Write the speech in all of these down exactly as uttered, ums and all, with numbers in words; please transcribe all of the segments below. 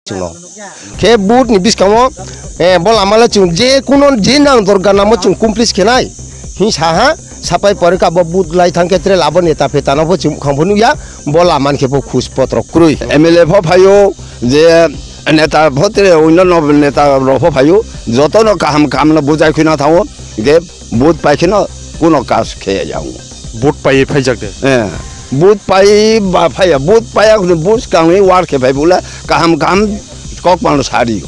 Chwngno. Khe vote ni bwskango, eh, bo lama le chwng je kuno je nang dorga namo chwng complete khenai. Hi saha, sapai pore ka bo vote lai thang khe tre labo neta peta no bo chwng khang phunu ya, bo lama ni khe bo khus potro kroi. M L A pho phaio, je neta pho tre oino no neta rok pho phaio, joto no kaham kaham no bujai khwna thango, je vote pai kheno kuno kas khe ya. Vote pai phaijak de. Eh, vote pai ba phaiya, vote paiya khwna vote kangni war khe phai bula kaham kaham kok pano sari.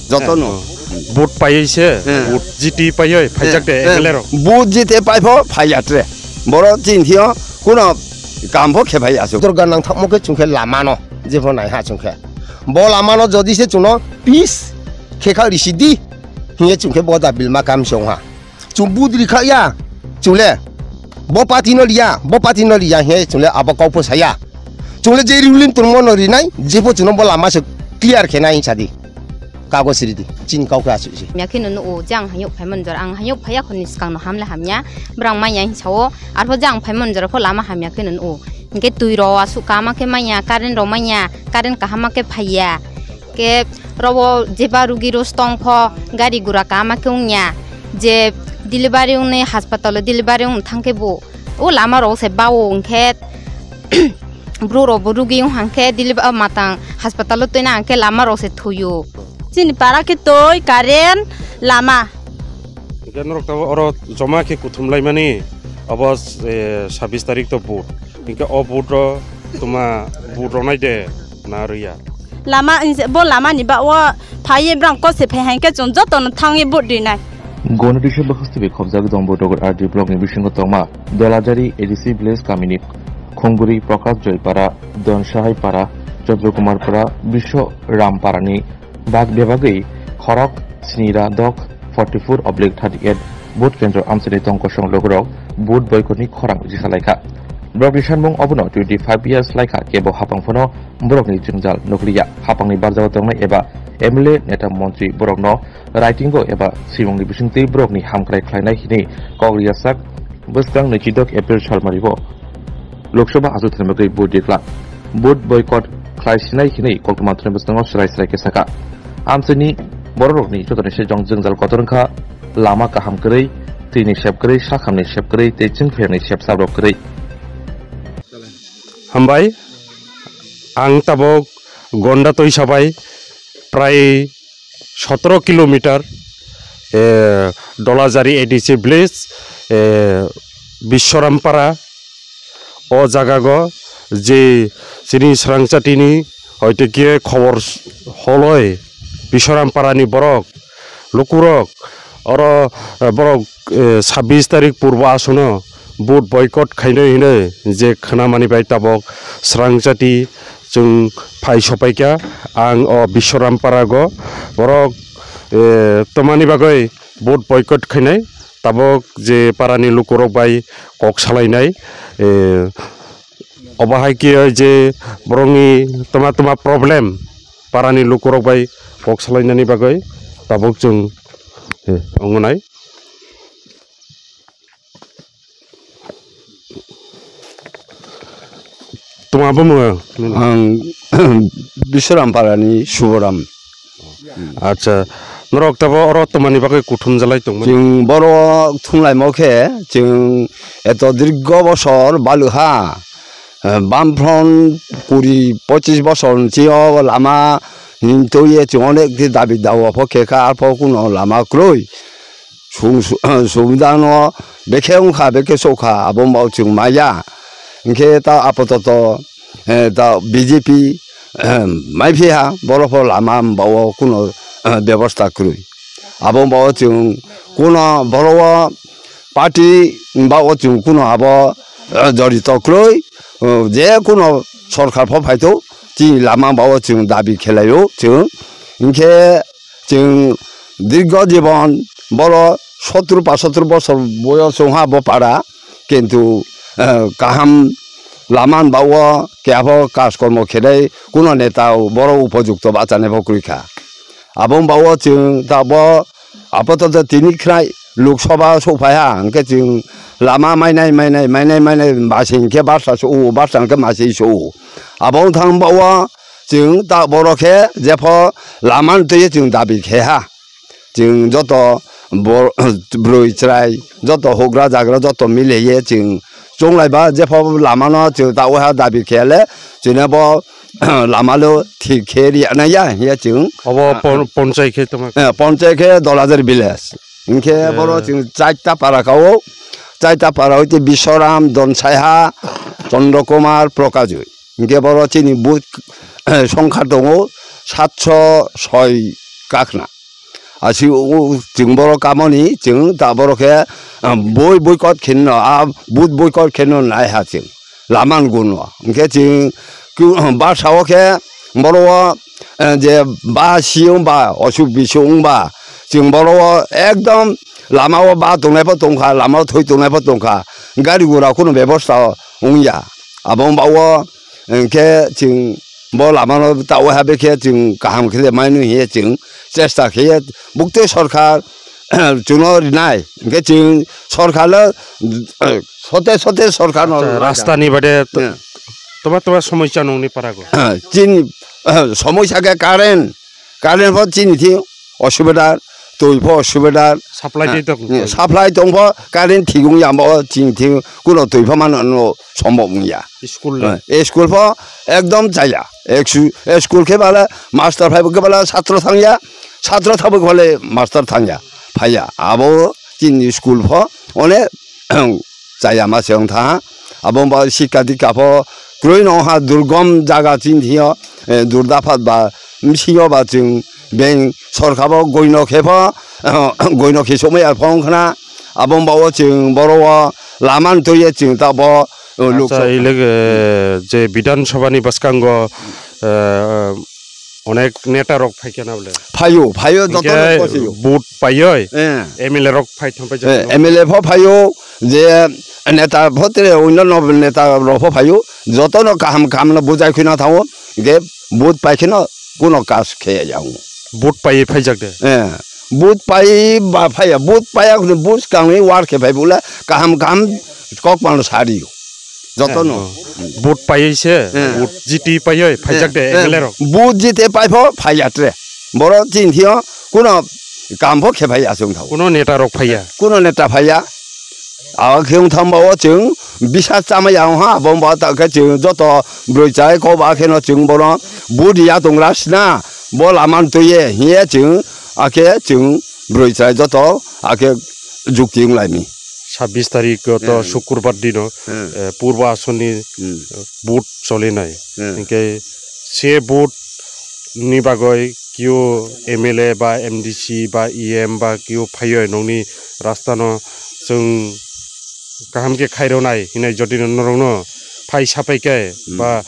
Joto no. Eh, vote paiwi se, eh, vote jiti paiwi phaijak de, eh, M L A rok. Vote jiti pai pho phaiya tre. Boro chin thio kuno kam pho khe phai asu. Dorga nang thangmo khe chwng khe lama no, je pho nai ha chwng khe. Bo lama no jodi se chwng no peace khe kha risi di. Hiye chwng khe bo da bilma kam se ong ha. Chwng vote ri kha ya, chwng le. Bo party no riya, bo party no riya, he chwng le abo kok pho saya. Chwng le je ruling tongmo no rinai, je pho chwng no bo lama se clear khe nai sa di. Kago siri di, chini kok khe asu si. Mya khe no nuo, je ang hayuk phai man jora, ang hayuk phai ya khoni swkang no ham le hamya, brang manya hin sao, arpho je ang phai man jora pho lama hamya khe no nuo. Hinkhe twi ro asuk kama khe manya, current ro manya, current kahama khe phaiya. Khe robo jeba rugi ro stong pho gari gura kama khe wngya. Je delivery wngnai hospital o delivery wng thang khe bo o lama rok se bao wng khe bru rok bo rugi wng hang khe delivery matang hospital o twina hang khe lama rok se thuyo. Chini para khe twi current lama. Hingke norok tabok oro joma khe kuthum laimani abo, eh, sabbish tarik to vote. Hingke o vote ro tuma vote ronai de na rwya. Lama, bo lama ni ba o phaiye brang kose phai hangke chwng joto no thangwi vote rinai. Goni disa bwkhastwi khobjak Dombor Dogar R D block ni bisingo tongma Dolajari A D C village kamini Khongburi, Prakash Joypara, Donsahai Para, Chandra Kumar Para, Biswa Ram Para ni bag bebagwi khorok sini ra dok forty four oblique thirty eight vote kendro amchini tong kosong logorok vote boycott ni khorang risa laikha. Borok ni sanmung obono twenty five years laikha kebo hapang phano borok ni jwngjal nukliya. Hapang ni barjao tongnai eba M L A neta montri borok no writing o eba simung ni bisingtwi borok ni hamkrai khlainai hinwi kok riyasak bwskang naichidok April salmari o Lok Sabha achuk thani bagwi vote declare, vote boycott khlai sinai hinwi koktwma thani bwskango swrai swrai khe sakha. Amchaini bororokni jotoni se jong jwngjal kotor wngkha, lama kaham kwrwi, twini sep kwrwi, sakhamni sep kwrwi tei chwngpherni sep sabrok kwrwi. Hambai, ang tabok Gonda Toisa bai prai sotoro kilometer, eh, Dolajari A D C village, eh, Biswarampara, o jagago je chini srangchatini hoite khe khobor holoi Biswarampara ni borok lukurok oro, eh, borok, eh, sabbish tarik purbo asono vote boycott khainai hinwi je khwnamani bai tabok srangchati chwng phai sopaikha. Ang o Biswaramparago borok, eh, tomani bagwi vote boycott khainai, tabok je parani lukurok bai kok salainai, eh, obo hai khe je borokni toma toma problem parani lukurok bai kok salainani bagwi tabok chwng, eh, wngnai. Tuma bumung? Ang Biswarampara ni Suboram. Acha, norok tabo oro tomani bagwi kuthum jalai tongmani? Chwng borok thunglaimo khe chwng eto dirgo bosor baluha, eh, Bamfront kuri pochis bosor ni sio lama hintwi chwng onek di dabi dawa pho khe kha, arpho kuno lama kwrwi. Sum-, su-, sumdano bekhe wngkha, bekhe sokha, abo wngmao chwng maya. Hinkhe ta apototo, eh, ta B J P, eh, maiphiha, borok pho lama wngmao kuno, eh, bebosta kwrwi. Abo wngmao chwng kuno borok o party wngmao chwng kuno abo, eh, jorito kwrwi, eh, je kuno sorkar pho phaito, chini lama wngmao chwng dabi khelaio chwng. Hinkhe Chwng dirgo jibon, boro sottur pachottur bosor boyos wngha bo para, kintu, eh, kaham lama ni bago keha pho kaj kormo khenai kuno neta boro upojukto bachanai pho kwrwi kha. Abo ni bago chwng ta bo apatot tini khwnai Lok Sabha souhphai ha, hwnkhe chwng lama mainai, mainai, mainai, mainai, masi hwnkhe barsa sou, barsa hwnkhe masi sou. Abo wng thang bago chwng ta borok khe jepho lama twi chwng dabi khe ha. Chwng joto bor-, bwrwi chwrai, joto hugra jagra, joto mili ye chwng chonglai ba, jepho lama no chwng ta uha dabi khe le, chwng bo lama lo thik khe ri na ya, ya chwng. Obo pon-, ponchai khe tongma. Eh, ponchai khe Dolazar village. Hinkhe Eh. boro chwng chaita para kao, chaita para hoite Biswaram, Donsaiha, Chandra Kumar, Prokajoi. Hinkhe boro chini booth songkha tongo satso soi kakhna. Asi o chwng boro kamoni chwng ta boro khe, ah, boi boikot khenno, ah, booth boikot khenno nai ha chwng. Laman gunwa. Hinkhe chwng ku-, basa o khe boro o, eh, je ba si wng ba, osuk bisuk wng ba, chwng boro o ekdom lama o ba tongnai pho tongkha, lama o thwi tongnai pho tongkha. Gari gura kheno bebosta wng ya. Abo wng ba o Hinkhe chwng bo lamano ta uaha bekhe chwng kaham khe manu hiye chwng chesta khiye buktwi sorkar chwngno rinai. Hinkhe chwng sorkarno sote sote sorkarno Acha, rastani bade to-, Hmm. toma toma somosya nongni parago? Chini somosya khe current, current pho chini thi osubidar, twi pho osubidar. Supply tei tong. Supply tong pho current thik wng ya, bo ching thik kuno twi pho mano no sombok wng ya. School le? Eh, school pho ekdom chaya. Ek su-, eh, school khe bala master phai khe bala satro thang ya, satro thabo khe bala master thang ya, phai ya. Abo chini school pho one chaya ma se wng tha. Abo ba sikka dikka pho kroi no ha durgom jaga chini thio, eh, durdaphat ba bisingo ba chwng beng sorkar bo goino khe pho, goino khe somai ya phong khna. Abo ba o chwng boro o lama twi ye chwng ta bo, eh, luk Acha, sok- ilek, eh, je Bidhan Sabha ni bwskango, eh, onek neta rok phai khe na bole. Phaio, phaio, joto Hinkhe no phaio. Vote paioi, Eh. M L A rok phai thang phai Eh, jak. M L A pho phaio, je neta pho tere oino no neta rok pho phaio, joto no kaham kaham no bujai khwna thango, je vote pai kheno kuno kas khe ya wng. Vote pai phai jak de. Eh, vote pai ba phai ya, vote pai ya khwno vote kangni war khe phai bula kaham kaham kok pano sari. Joto no. Eh, vote paiwi se, Eh. vote G T paiwi, phaijak de Eh, M L A rok. Vote G T paipho phaiya tre. Boro chini thio kuno kam pho khe phaiya chwng thao. Kuno neta rok phaiya. Kuno neta phaiya. Awa khe wng thang ba o chwng bisa chama ya wng ha, abo ba ta khe chwng joto bwrwi chai ko ba khe no chwng bono vote ya tong ra sina. Bo lama twi ye hiye chwng akhe chwng bwrwi chai joto akhe jukti wng lai mi. Sabbish tarik to Eh. Sukurbar dino, Hmm. eh, Purba Asonni Hmm. vote solinai. Hmm. Hinkhe se vote ni bagoi kio M L A ba M D C ba E M ba kio phaioi nongni rasta no chwng kaham khe khairwnai hinai jodi norokno phai sapai khe Hmm. ba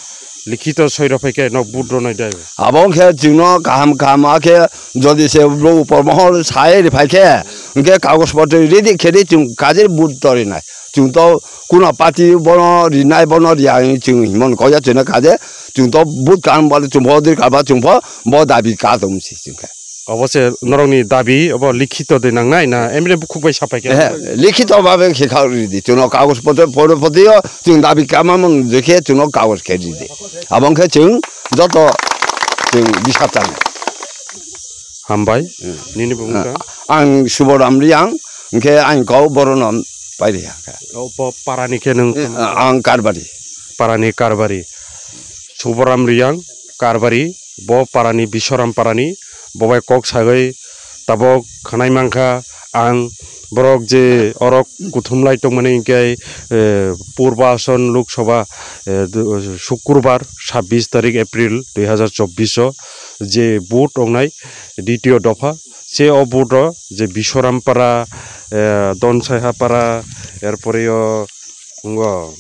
likhito soi rw phai khe nok vote rwnai dai. Abo wng khe chwngno kaham kaham a khe jodi se bro upor mohor sai ri phai khe, hwnkhe kagoj potro ready khe di chwng kajir vote torinai. Chwng to kuno party bono rinai bono riya hinwi chwng himon kok ya chwngno kaje. Chwng to vote kaham bole chwng bo dui kaba chwng pho bo dabi ka tong si chwng khe. Obo se norokni dabi, obo likhito de nangnai na emre bukhuk bai sapai khe? Eh, likhito babe khe kha ridi. Chwngno kagoj potro photo photo yo chwng dabi kama mung je khe chwngno kagoj khe ridi. Abo wng khe chwng joto chwng bisa tangnai. Hambai. Hmm. Nini bumung Ah, ka? Ang Suboram Riang, hwnkhe ang kok borono pairiya kha. Obo parani khe nwng Eh, ang Karbari. Parani Karbari. Suboram Riang, Karbari, bo parani, Bisoram parani, bo bai kok sagwi tabok khwnai mankha ang borok je orok kuthumlai tongmani hinkhe, eh, Purba Ason Lok Sabha, eh, du-, Shukurbar sabbish tarik April dui hazar chobbish o je vote wngnai ditiyo dopha, se o vote o je Bisoram para, eh, Donsaiha para, erpore o Ngo.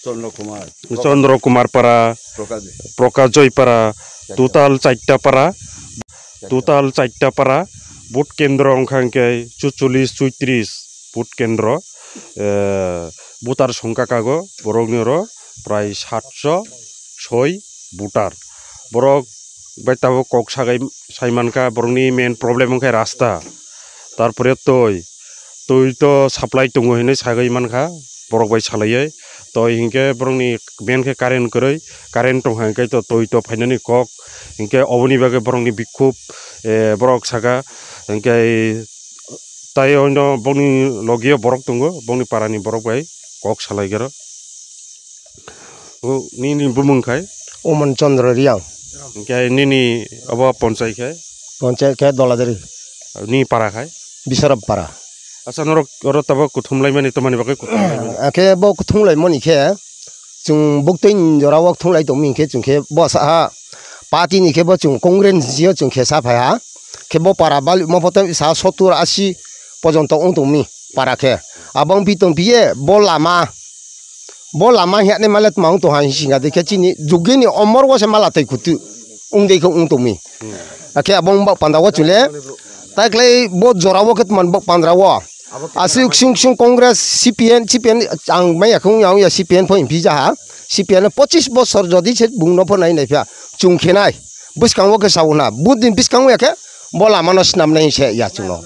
Chandra Kumar. Chandra Kumar para, Prakash Joy. Prakash Joy para, Chaita. Total chaita para, Chaita. Total chaita para, vote kendro wngkha hwnkhe chucholish, chuitris vote kendro, eh, voter songkha kago, borokni oro prai satso soi voter. Borok bai tabuk kok sagai sai mankha, borokni main problem wngkha rasta, tarpore twi, twi to supply tongo hinwi sagwi mankha borok bai salaiwi, Toi hinkhe borokni main khe current kwrwi, current tongkha hinkhe to toi to phainani kok, hinkhe oboni bagwi borokni bikhub, eh, borok saka, hinkhe tai ono bongni logio borok tongo, bongni parani borok bai kok salai garo. O nini bumung khai? Omon Chandra Riang. Hinkhe nini obo ponchai khai? Ponchai khe Doladari. Ni para khai? Bisarab para. Asa norok oro tabok kuthum laimani, tomani bagwi kuthum laimani? Akhe bo kuthum laimani khe, chwng buktui jora o kuthum lai tongmi hinkhe chwng khe bo sa ha. Party ni khe bo chwng Congress ni sio chwng khe sa phai ha. Khe bo para bali mo photo sa sottur asi pojonto wng tongmi para khe. Abong bi tong piye bo lama. Bo lama hiya ne male tma wng tong ha hinsinga de khe chini jugini omor wo se mala tei kutu. Wng de khe wng tongmi. Akhe abong bak panda wo chule. Tai khlai bo jora wo khe tman bak pandra wo. Aswk sung sung Congress, C P N, C P N ang maya khung yang ya C P N pho impi ja ha. C P N pochis bosor jodi se bung no pho nai nai phia chung khe nai. Bwskango khe sauna. Budin bwskango ya khe bo lama no snam nai se ya chwng no.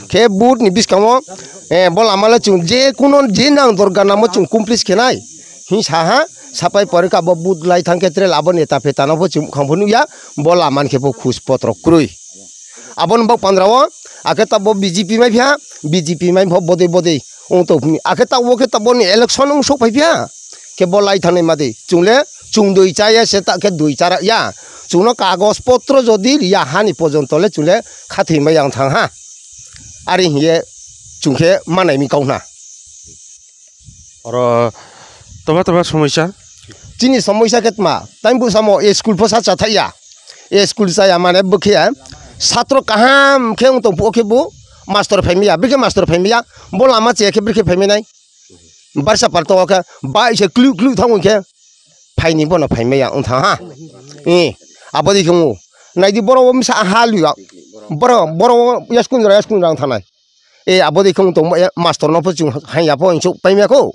Khe bud ni bwskango, eh, bo lama le chwng je kuno je nang dorga namo chwng kumplis khe nai. Hin sa ha, sapai pore ka bo bud lai thang khe tre labo neta peta no pho chwng khang pho nukya. Bo lama ni khe pho khus potro krwi. Aboni bak pandra o, akhe ta bo B J P mai phia, B J P mai pho bodei bodei. Wng tong phini, akhe ta bo khe ta boni election wng sok phai phia. Khe bo lai thang nai ma dei. Chwng le, chwng dui cha ya se ta khe dui cha ya. Chwng no kagoj potro jodi riya hani pojonto le chwng le khathwi mai yang thang ha. Ari hiye chwng khe manai mi kau na. Oro toba toba somoisa? Chini somoisa khe tma, tang bo samo e school pho sa cha thai ya. E school cha ya mane bo khe satro kaham khe wng tong phuo khe bo master phai maya, bikhe master phai maya, bo lama che khe bikhe phai maya nai. Barsa pal to khe bai se klu klu thang khe phaini bono phai maya wng thang ha. E, abo dei khe wng. Nai di boro misa ha lu ya. Boro, boro ya school ra, ya school ra wng thang nai. E, abo dei khe wng tongma, e, master no pho chwng haiya pho insuk paimya kho.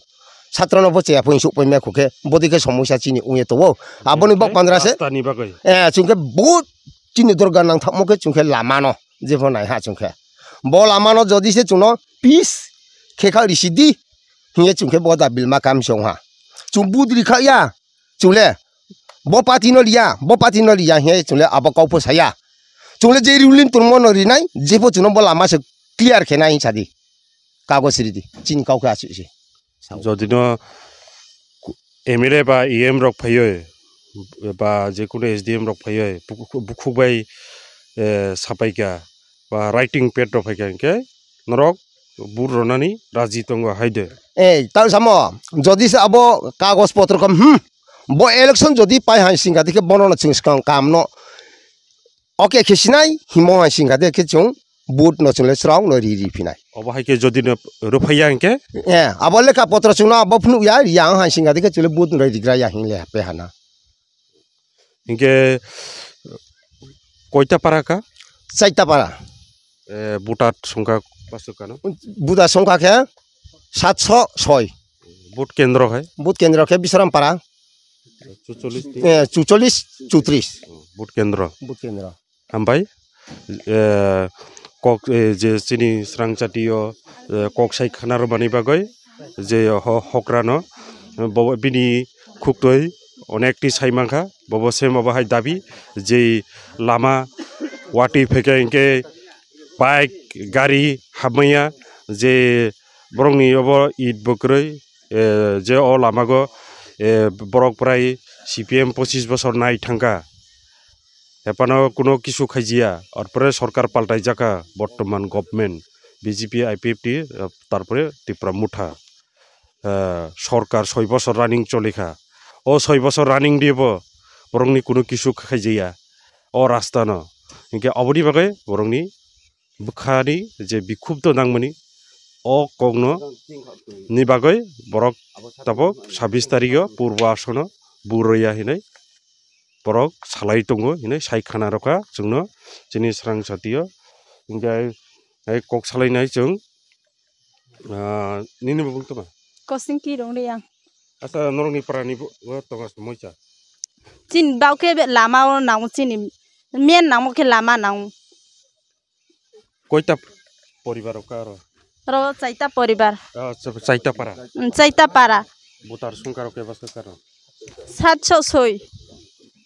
Satra no pho cheya pho insuk paimya kho khe, bo dei khe somoisa chini wngya tongo. Aboni bak pandra se. Rasta ni bagwi. E, chwng khe but chini dorga nang thangmo khe chwng khe lama no. Je pho nai ha chwng khe. Bo lama no jodi se chwng no peace khe kha risi di. Hiye chwng khe bo da bilma kam se wng ha. Chwng but ri kha ya. Chwng le bo party no riya, bo party no riya hiye chwng le abo kau pho saya. Chwng le je ruling tongmo no rinai, je pho chwng no bo lama se clear khe nai sa di. Kagoj ri di, chini kau khe aswk se. Jodi no ku-, M L A ba E M rok phaiwi, ba je kunu S D M rok phaiwi, bukhu-, bukhuk bai, eh, sapai kha, ba writing pad rok phai kha hinkhe, norok bur ronani raji tongo hai de. Eh, tang samo, jodi se abo kagoj potro kom, hmm, bo election jodi pai hai singha dikhe bono no chwng swkang kam no. Oke khe sinai, himo hai singha de khe chwng vote no chwng le srong no ri ri phinai. Obo hai khe jodi no rwphai ya hinkhe? Eh, abo lekha potro chwng no abo phunuk ya, yang hai singha de khe chwng le vote no ri gra ya hin le pe hana. Hinkhe koita para ka? Chaita para. Eh, voter songkha pasuk kano? Voter songkha khe satso soi. Vote kendro hai? Vote kendro khe Bisram para. Chuchollis ti? Eh, chuchollis, chutris. Vote kendro. Vote kendro. Hambai, eh, kok, eh, je chini srang chatio, eh, kok sai khana rwmani bagwi, je ho-, hokrano, bo bini khuktwi onekti sai mankha, bobo se obo hai dabi, je lama watwi phaikha hinkhe bike, gari hapmaya, je borokni obo it bo kwrwi, eh, je o lamago, eh, borok prai C P M pochis bosor nai thangkha. Hephano kuno kisu khaijiya, arpore sorkar paltai jakha, bortoman government, B J P, I P F T, eh, tarpore Tipra Motha, eh, sorkar soi bosor running cholikha. O soi bosor running dibo borokni kuno kisu khaijiya o rasta no. Hinkhe oboni bagwi borokni bwkhani je bikhupto nangmani o kokno ni bagwi borok tabok sabis tarikh o purbo asono burya hinwi borok salai tongo hinwi sai khana rwkha chwngno chini srang satio. Hinkhe hai kok salainai chwng, ah, nini bo wng tongma? Kosingki rong riyang. Asa norokni parani bo, bo tonga moisa? Chini bau khe be lama o nango chini main nango khe lama nango. Koita poribar rok aro? Oro chaita poribar. Ah, cha-, chaita para. Mm, chaita para. Voter songkha rok kebas khe karo? Satso soi.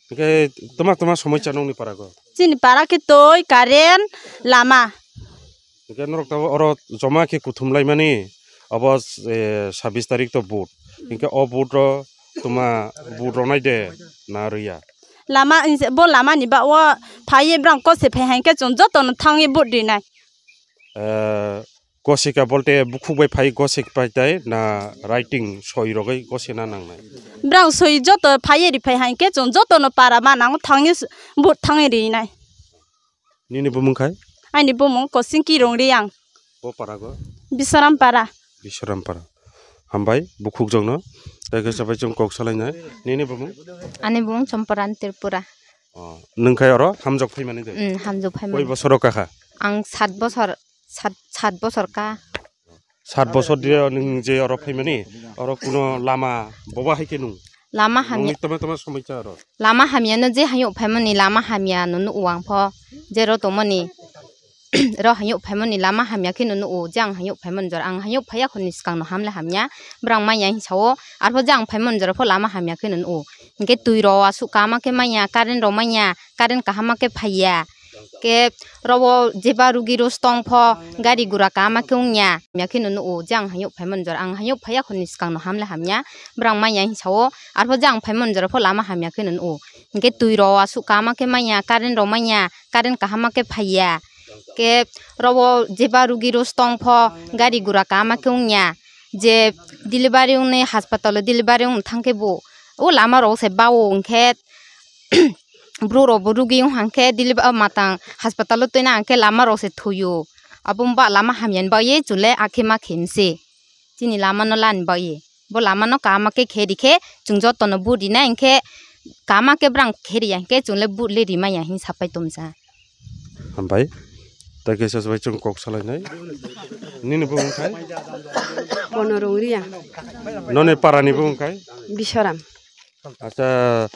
Hingke toma toma somosya nongni para go? Chini para khe toi, current, lama. Hingke norok tabok oro joma khe kuthum laimani, obo, eh, sabbish tarik to vote. Hingke o vote ro toma vote ronai de na rwya? Lama, bo lama ni ba o phaiye brang kose phai hai khe chwng joto no thangwi vote rinai. Eh, Gosika bolte bukhuk bai phai gosik pai tai na writing soi rogwi gosina nangnai? Brang soi joto phaiye ri phai hai khe chwng joto no para ma nang thangwi s-, vote thangwi rinai. Nini bumung khai? Aini bumung Kosingki Rongriyang. Bo para go? Bisoram para. Bisoram para. Hambai bukhuk jongno. Tei khe sabai chwng kok salainai. Nini bumung? Ani bumung Chomporan Tripura. Oh, nwng khai oro hamjok phaimani de? Mm, hamjok phaimani. Koi bosoro kakha? Ang sat bosor, sat, sat bosor ka. Sat bosor de nwng je oro phaimani, oro kuno lama boba hai khe nung? Lama hamya. Nungni tama tama somosya oro? Lama hamya no je hayuk phaimani, lama hamya no nuk wang pho, je ro tongmani. Ro hayuk phaimani lama hamya khe no nuk o, je ang hayuk phaimani jora, ang hayuk phaiya khoni swkang no hamle hamya, brang manya hinsa o, arpho je ang phaimani jora pho lama hamya khe no nuk o. Hingke twi ro asuk kama khe manya, current ro manya, current kaham ma khe phaiya. Khe robo jeba rugi ro stong pho gari gura kaham ma khe wngya. Hamya khe no nuk o, je ang hayuk phaimani jora, ang hayuk phaiya khoni swkang no hamle hamya, brang manya hinsa o, arpho je ang phaimani jora pho lama hamya khe no nuk o. Hingke twi ro asuk kama khe manya, current ro manya, current kaham ma khe phaiya. Khe robo jeba rugi ro stong pho gari gura kaham ma khe wngya. Je delivery wngnai hospital o delivery wng thang khe bo o lama rok se ba o hingkhe bru rok bo rugi wng hang khe delivery o matang hospital o twina hang khe lama rok se thwi o. Abo wng ba lama hamya ni bagwi chwng le akhe ma khe mse. Chini lama no lani bagwi. Bo lama no kaham ma khe khe ri khe chwng joto no vote rinai hingkhe kaham ma khe brang khe ri ya hingkhe chwng le vote le ri manya hin sapai tongsa. Hambai. Tei kaisa se bai chwng kok salainai. Nini bumung khai? Bono Rongriya. Noni para ni bumung khai? Bisoram. Acha,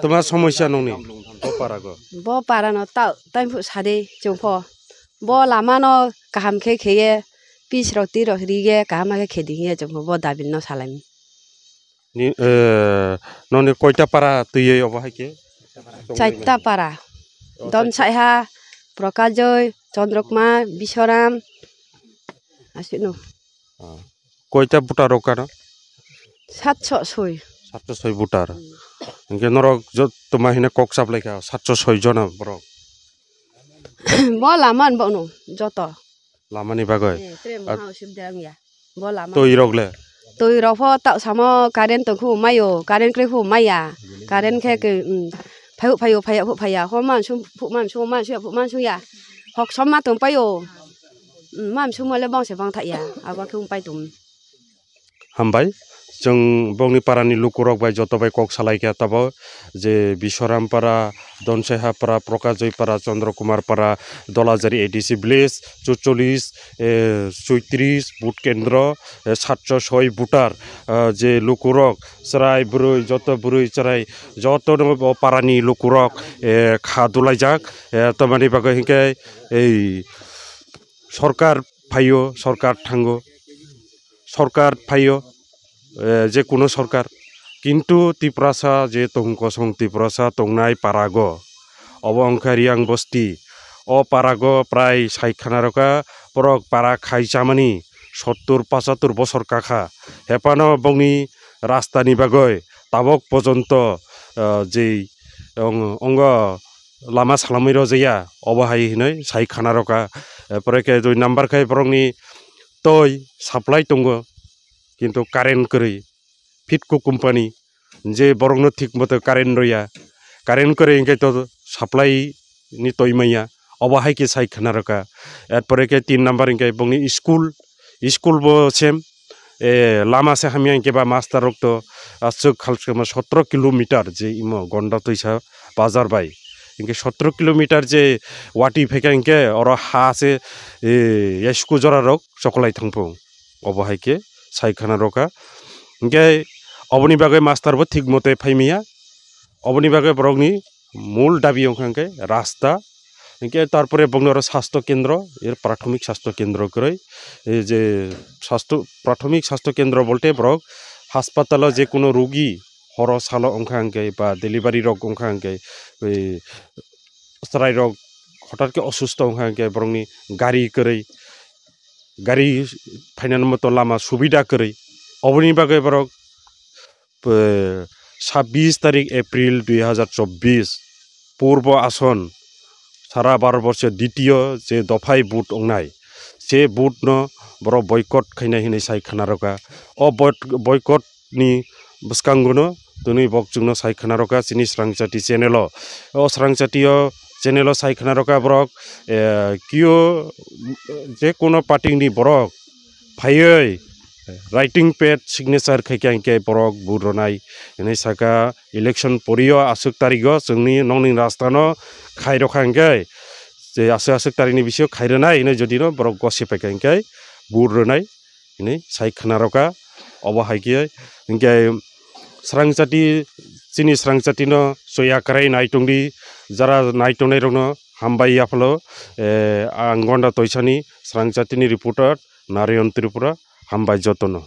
toma somosya nongni bo para go? Bo para no ta, taiphu sade chwng pho. Bo lama no kaham khe kheye, pis rok twi rok ri ye kaham khe khedi hiye chwng pho bo dabil no salaini. Ni, eh, noni koita para twiwi obo hai khe? Chaita para. O, Don chaita. Saiha, Prakash Joy, Chandra Kumar, Biswaram. Aswkno. Ah. Koita voter rok kano? Satso soi. Satso soi voter. Hingke norok jotto ma hine kok chaplai kha, satso soi jona borok. Bo lama ni bo no, joto. Lamani bagwi. Eh, tre At- maha usubida wngya. Bo lama. Twi rok le? Twi rok pho tak samo current tong khu mayo, current kwrwi khu maya. Current khe ke, mm, phayu phayu phaya khu phaya. Ho man sum phu man sum man sum phu man sum ya. Hok som ma tong payo. Mm, man sum le bang se bang tha ya. Abo khe pai tong. Hambai. Chwng bongni parani lukurok bai joto bai kok salai kha tabok je Biswaram para, Donsaiha para, Prakash Joy para, Chandra Kumar para, Dolajari A D C village, chucholish, eh, suitris vote kendro, eh, satso soi voter, ah, je lukurok, chwrai bwrwi, joto bwrwi chwrai, joto no bo parani lukurok, eh, kha dulaijak, eh, tamani bagwi hinkhe ei sorkar phaio, sorkar thango, sorkar phaio, eh, je kuno sorkar. Kintu Tiprasa je tong kosong Tiprasa tongnai parago, obo wngkha Riang bosti. O parago prai sai khana rokha, borok para khai chamani sottur pochattur bosor kakha. Hephano bongni rastani bagwi tabok pojonto, eh, jei ong-, ongo lama salamwi rojaya, obo hai hinwi sai khana rokha. Pore khe dui number khe borokni twi supply tongo, kintu current kwrwi, Fitco company je borokno thik moto current rwya, current kwrwi hinkhe to supply ni twi manya, obo hai khe sai khana rokha. Erpore khe tin number hinkhe bongni school, school bo same, eh, lama se hamya hinkhe ba master rok to aswk khalsukma sotro kilometer je imo Gonda twisa bazar bai. Hinkhe sotro kilometer je wati phaikha hinkhe oro ha se, eh, yasku jora rok chokolai thangphung. Obo hai khe sai khana rokha. Hinkhe oboni bagwi master bo thik mote phai maya. Oboni bagwi borokni mul dabi wngkha hinkhe rasta. Hinkhe tarpore bongni oro sastho kendro, er prathomik sastho kendro kwrwi. Ei je sastho, prathomik sastho kendro bolte borok Haspatalo je kuno rugi horo salo wngkha hwnkhe ba delivery rok wngkha hwnkhe, oi, chwrairok hotat khe osusto wngkha hwnkhe borokni gari kwrwi, gari phainani moto lama subida kwrwi, oboni bagwi borok, eh, sabbish tarik April dui hazar chobbish, Purbo Ason, sara Bharatborsho ditiyo je dophai vote wngnai, se vote no borok boycott khainai hinwi sai khwnaroka. O boy-, boycott ni bwskango no twnwi bok chwngno sai khwnaroka chini Srangchati channel o. O Srangchati o channel o sai khwnaroka borok, eh, kio, je kuno party ni borok phaiwi writing pad signature khaikha hinkhe borok vote rwnai hinwi saka. Election porio aswk tarigo chwngni nokni rastano khairokha hinkhe, je aswk aswk tarikni bisingo khairwnai hinwi jodino borok gosi paikha hinkhe vote rwnai hinwi sai khwnaroka. Obo hai khe hinkhe Srangchati, chini Srangchatino chuya kwrwi nai tongdi, jara nai tongnairokno hambai yaphalo, eh, ang Gonda Toisani, Srangchatini reporter, Narayan Tripura, hambai jotono.